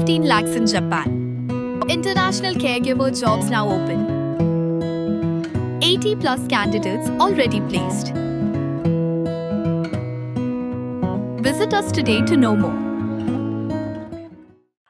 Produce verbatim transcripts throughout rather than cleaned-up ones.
Fifteen lakhs in Japan. International caregiver jobs now open. Eighty plus candidates already placed. Visit us today to know more.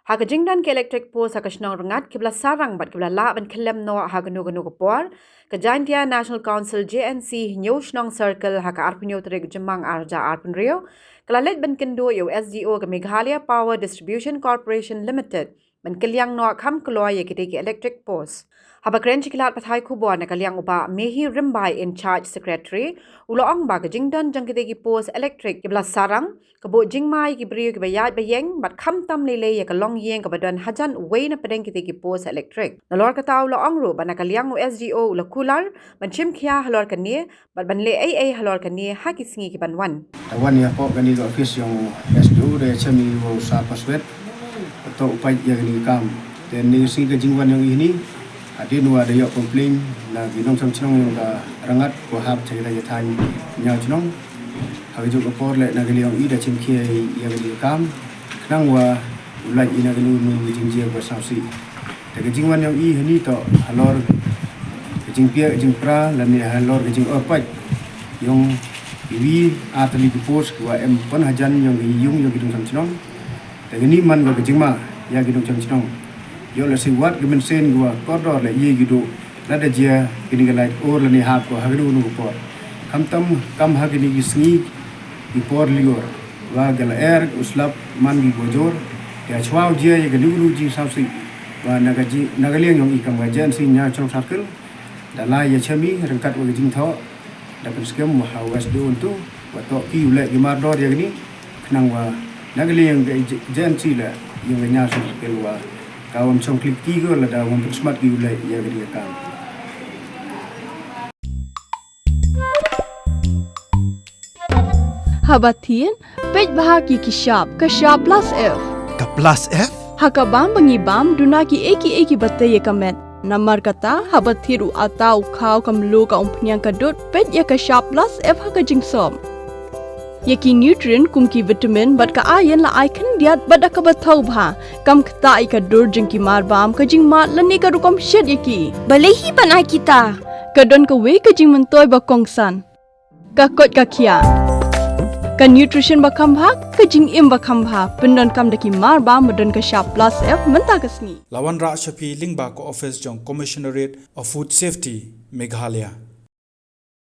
Ha ka jingdon ki electric post ha ka shnong Rngat kiba la sarang bad kiba la lah ban kyllem noh ha kano kano ka por, ka Jaintia National Council J N C Hynñiewshnong Circle ha ka arphew hynñiew tarik Jymmang arhajar arphew hynriew ka la leit ban kynduh ïa u S D O ka Meghalaya Power Distribution Corporation Limited ban kylliang noh kham kloi ïa kitei ki electric post. Haba kren sha ki lad pathai khubor na ka liang u Bah Mehi Rymbai, in charge secretary, u la ong ba ka jingdon jong kitei ki post electric kiba la sarang ka buh jingma ïa ki briew kiba ïaid ba ïeng bad khamtam lei lei ïa ka longïing kaba don hajan uwei na pdeng kitei ki post electric. Nalor kata u la ong ruh ba na ka liang u S D O u la kular ban shim khia halor kane bad ban leh ei ei halor kane ha ki sngi ki ban wan. Da wan ïa pok kane ka office jong S D O da ïa shim ïa u Sir Paswet. Ba to u peit ïa kane ka kam. Te ne sngi ka jingwan jong i hini, hadien wa da ïoh complain na ki nongshong shnong jong ka Rngat ko hap cha kita ki thaiñ Hynñiewshnong. Ha kajuh ka por leh na ka liang i da shim khia ïa kane ka kam. Khnang wa u lait i na kano kano ka jingjia ba sngewsih. Te ka jingwan jong i hini to halor ka jingpiah ka jingpra lane halor ka jingpait jong iwi ar tylli ki post kiwa em pynhajan jong ki ïung jong ki nongshong shnong. Te kani man ka jingma ïa ki nongshong shnong. Ïoh lehse wat ki mynsiem kiwa kordor leh ïa ki duh lada jia kini ka lait ur lane hap ko ha kano kano ka por. Khamtam kam ha kini ki sngi ki por lyiur wa ka lyer u slap man ki bujur. Te hashwa u jia ïa kano kano jingsngewsih wa na ka ji na ka liang jong i kam ka J N C Hynñiewshnong Circle da la ïa shim i ryngkat wa ka jingthoh da pynskhem wa ha West Dewhuntu wa toh ki u leh ki mardor ïa kani khnang wa na ka liang ka J N C leh ïa ka Hynñiewshnong Circle wa ka wan shong klik ki ko lada wan pynsmat ki u leh ïa kani ka kam. Haba thied, peit bha ki ki shap, ka shap plus F. Ka plus F? Ha ka bam ba ngi bam, duna ki ei ki ei kiba tei ïa ka met. Namar kata, haba thied u ata, u khaw, ka mluh, ka umphniang, ka dud, peit ïa ka shap plus F ha ka jingsop. Ïa ki nutrient kum ki vitamin bad ka iron la ai khyndiat bad da kaba thaw bha. Kam ktah ïa ka dur jong ki marbam, ka jingmad lane ka rukom shet ïa ki. Balei hi ban ai kita? Ka don kawei ka jingmyntoi ba kongsan. Ka koit ka khiah. Ka nutrition ba kham bha, ka jingim ba kham bha. Pyndonkam da ki marbam ba don ka shap plus F mynta ka sngi. La wanrah sha phi lyngba ka office jong Commissionerate of Food Safety, Meghalaya.